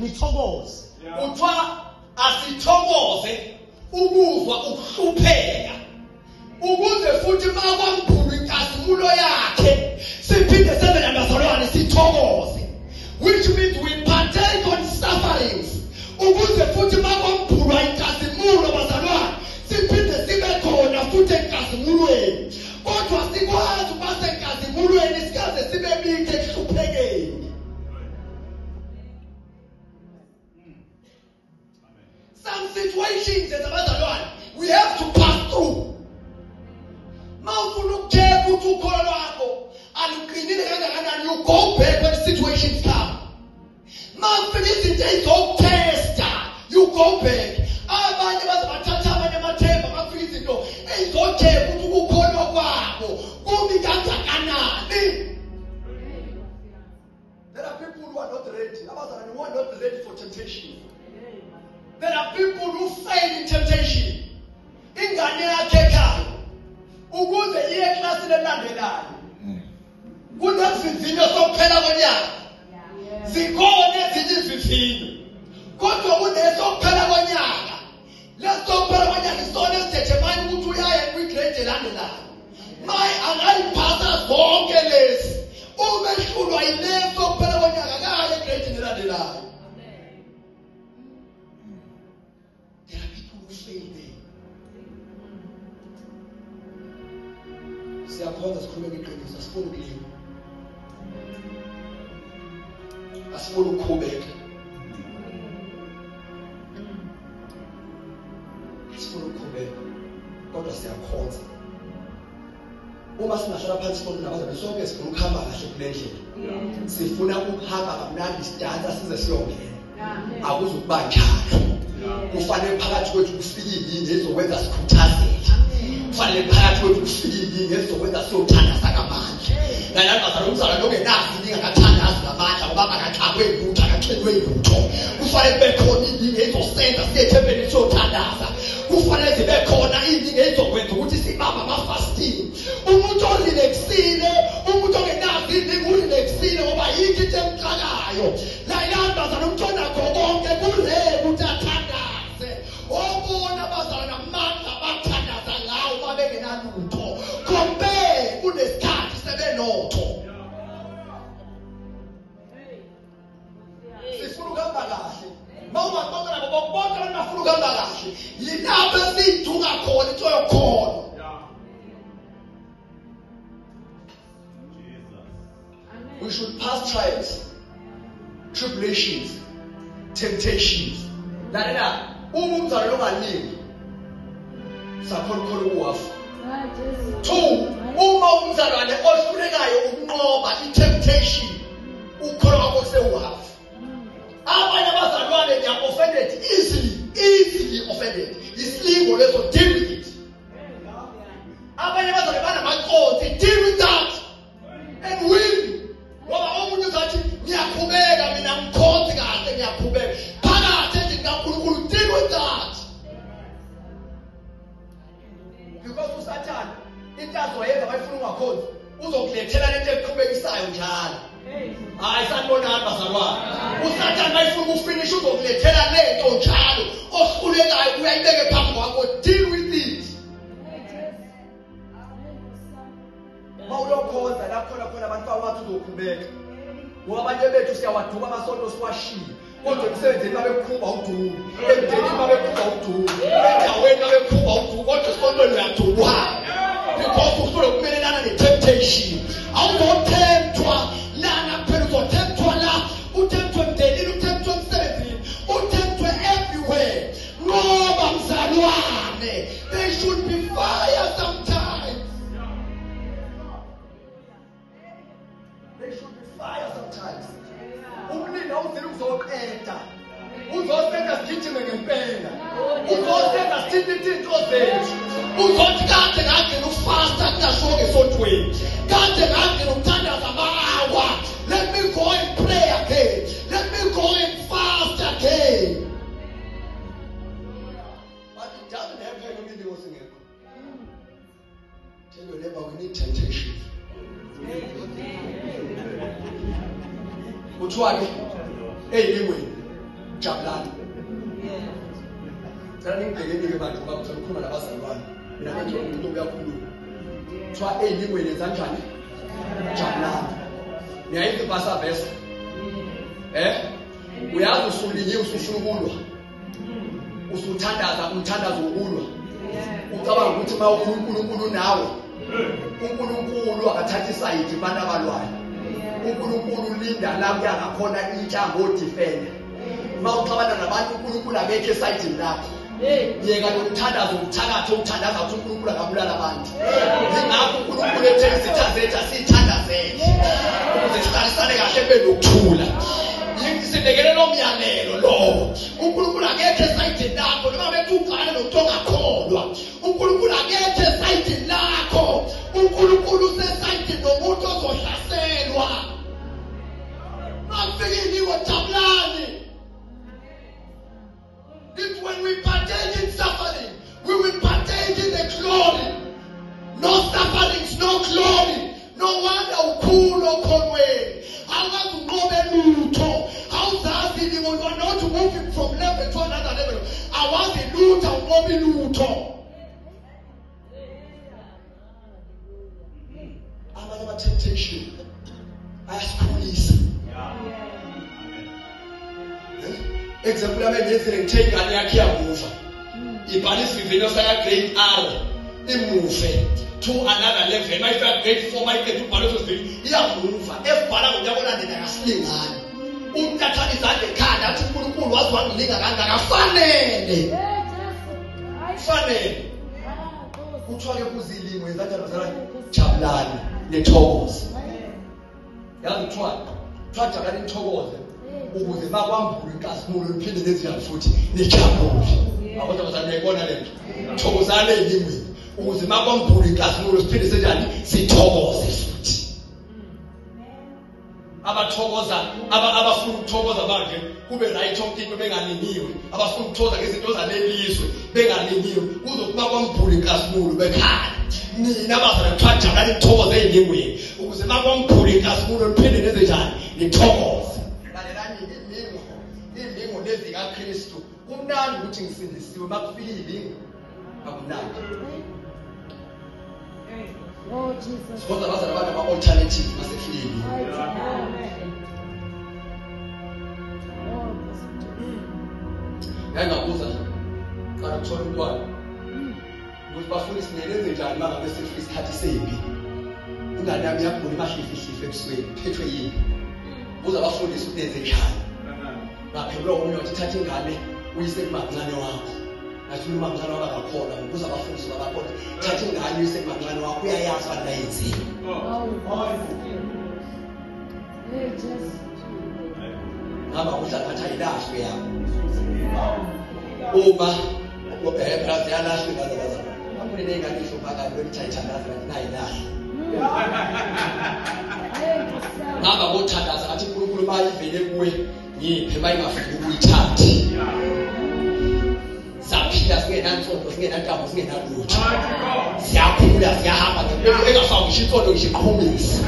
Nithokoze. Kuthiwa asithokoze ukuzwa ukuhlupheka ukuze futhi makwamkhulu inkazimulo yakhe siphinde senze nabazalwane sithokoze, which means we partake on sufferings ukuze futhi makwamkhulwa inkazimulo bazalwane siphinde sibe khona futhi enkazimulweni. Kodwa sikwazi ukuba senkazimulweni sikaze sibe bikho ekuhluphekeni. Some situations as abazalwane we have to pass through. Mawufuna ukucheck ukuthi ukholo lwakho aluqinile kangakanani, you go back when situations come. Mawufika izinto ezizokutesta, you go back. Abanye baze bathatha abanye amathemba bafika izinto ezizocheck ukuthi ukukholwa kwabo kumi kangakanani. There are people who are not ready. Abazalwane who are not ready for temptation. There are people who fail in temptation. Ingane yakhe ekhaya ukuze iye eklasini elandelayo. Kunezivivinyo sokuphela konyaka. Zikhona ezinye izivivinyo. Kodwa kunesokuphela konyaka. Lesokuphela konyaka isona esidetermine ukuthi uyaya kwi-grade elandelayo. Maye angayiphasa zonke lezi. Uma ehlulwa yileso kuphela konyaka akaye egradini elandelayo. There are people who fail there. Siyakhonza sikhulume iqiniso, asifuni ukulima. Asifuni ukukhubeka. Asifuni ukukhubeka. Kodwa siyakhonza. Uma singahlala phansi sonke nabazalwane sonke sifuna ukuhamba kahle kule ndlela. Sifuna ukuhamba kamnandi sidansa size siyongena. Akuzukuba njalo. Kufanele phakathi kwethu kufike ilinge ezokwenza sikhuthazeke. Kufanele phakathi kwethu kufike ilinge ezokwenza siyothandaza ngamandla. Nalapha bazalwane umzalwane ongenazo ilinge akathandazi ngamandla ngoba akaxakwe lutho, akaxinwe lutho. Kufanele kube khona ilinge ezosenza siye ethempelini siyothandaza. Kufanele zibe khona ilinge ezokwenza ukuthi sibambe ama-fasting. Umuntu orelaxile, umuntu ongenazo ilinge urelaxile ngoba yikho into emxakayo. Layani bazalwane umuntu onakho konke kure ukuthi athandaze. Obona abazalwane amandla bathandaza ngawo babengenalutho. Compare kunesikhathi sebenotho. Sifuna ukuhamba kahle. Mawungabonke nabo bonke abantu bafuna ukuhamba kahle. Yilapho esiduka khona into yokholo. We should pass trials, tribulations, temptations. Lalela, uma umzalwane ongalingi sakhona khona ukuwafa. Two, uma umzalwane ohlulekayo ukunqoba i-temptation, ukholo kwakho kusewuhafu. Abanye abazalwane they are offended easily, easily offended. Isilingo leso, deal with it. Abanye abazalwane banamaconsi, deal with that and win. Ngoba omunye uzathi ngiyakhubeka mina ngikhonzi kahle ngiyakhubeka. Phakathi endlini kaNkulunkulu, deal with that. Because uSathane into azoyenza bayifuna ungakhonzi uzokulethela lento ekuqhubekisayo njalo. Hayi sanibonani bazalwane. uSathane bayifuna ukufinish uzokulethela lento njalo ohlulekayo uyayibeke phambi kwakho, deal with it. Mawuyokhonza la khona khona abantu bawathi uzokhubeka. Ngoba abanye bethu siyawaduba amasonto siwashiye. Kodwa emsebenzini babekhuba udumo, emndenini babekhuba udumo, endaweni babekhuba udumo, kodwa esontweni uyaduba. Because uhlule ukumelelana ne-temptation. Awuzothempthwa lana kuphela, uzothempthwa la, uthempthwe emndenini, uthempthwe emsebenzini, uthempthwe everywhere. Ngoba mzalwane, there should be fire sometimes. There should be fire sometimes. Umlilo awuzile uzoqeda. Uzosenza sigijime ngempela. Uzosenza sithinte izinto zethu. Uzothi kade ngagcina ukufasta kungashiwo ngesontweni. Kade ngagcina ukuthandaza ama-hour. Let me go and pray again. Let me go and fast again. But it doesn't happen umlilo singekho. Tell your neighbor we need temptation. Kuthiwa ke eyilingweni. Jabulani. Cela ningibhekeni-ke manje ngoba ngicela ukukhuluma nabazalwane. Mina manje umuntu uyakhuluma. Kuthiwa ey'lingweni kanjani? Jabulani. Niyayiva ibhasa verse? Eh? Uyazi usulinyiwe usufuna ukulwa. Usuthandaza umthandazo wokulwa. Ucabanga ukuthi uma uNkulunkulu nawe uNkulunkulu akathathi isayidi kubantu abalwayo. uNkulunkulu ulinda la kuya ngakhona intsha ngodefender. Uma uxabana nabantu uNkulunkulu akekho esayidini lakho. Yeka lo mthandazo uthakathe uthandaza ukuthi uNkulunkulu akabulala abantu. Yingakho uNkulunkulu ethe izitha zethu asithandazele ukuze sihlalisane kahle kube nokuthula. Sibekele lo myalelo lowo. uNkulunkulu akekho esayidini lakho noma bethi uxabana nomuntu ongakholwa. uNkulunkulu akekho esayidini lakho. uNkulunkulu usesayidini nomuntu ozohlaselwa. Makufika ilingo jabulani. It's when we partake in suffering, we will partake in the glory. No sufferings, no glory. No wonder ukhulu okholweni. Awukaze unqobe lutho. Awuzazi ilingo, you are not moving from level to another level. Awazi lutho, awunqobi lutho. Amanye ama-temptation ayasikhulisa. Example yami engiyenzile ngithe ingane yakhe iyamuva. Ibhala isivivinyo saya grade R imuve to another level. Mayifika grade 4 mayiqeda ukubhala leso sivivinyo iyamuva. Esibhala ngonyaka olandelayo asilingani. Umuntu athwala izandla ekhanda athi uNkulunkulu waze wangilinga kangaka fanele. Fanele. Kuthiwa ke kuzilingo izandla bazalwane jabulani nithokoze. Yazi kuthiwa kuthiwa jabulani nithokoze ukuze bakwambule inkazimulo niphinde nenze futhi nijabule. Abantu abazalwane niyayibona le nto. Thokozani ey'lingweni ukuze makwambule inkazimulo siphinde senjani sithokoze futhi. Abathokoza abafuna ukuthokoza manje kube right yonke into bengalingiwe abafuna ukuthokoza ngezinto zalelizwe bengalingiwe kuzokuba kwambhula inkazimulo bekhala nina bazalwane kuthiwa jabulani nithokoze ey'lingweni ukuze makwambhula inkazimulo niphinde nenze njani nithokoze. Lalelani ilingo ilingo lezi kaKristu kumnandi ukuthi ngisindisiwe makufika ilingo akumnandi. Oh Jesus. Kodwa bazalwane banama-alternative masefikile. Ngake ngabuza qala ukuthola umntwana ukuthi bafundisi nenenze njani uma ngabe sekufika isikhathi sempi ingane yami iyagula imahlifihlifi ebusweni phethwe yini buza abafundisi ukuthi nenze njani ngaphendula omunye wathi thatha ingane uyise kumamncane wakho ngathi umamncane wakho akakhona ngibuza abafundisi babakhona thatha ingane uyise kumamncane wakho uyayazi abantu ayenzile ngaba uhlala ngathi ayilahlwe yabo uma phela ziyalahlwa ingane bazalwane akhona ney'ngane ey'hluphakayo bethi ayithandaze kanti nayilahle ngaba kothandaza ngathi uNkulunkulu uma ivele kuwe ngiphe uma ingafiki ukuyithathe saphila singenansondo singenantambo singenalutho siyakhula siyahamba engafaki ngisho insondo ngisho iqhumisa.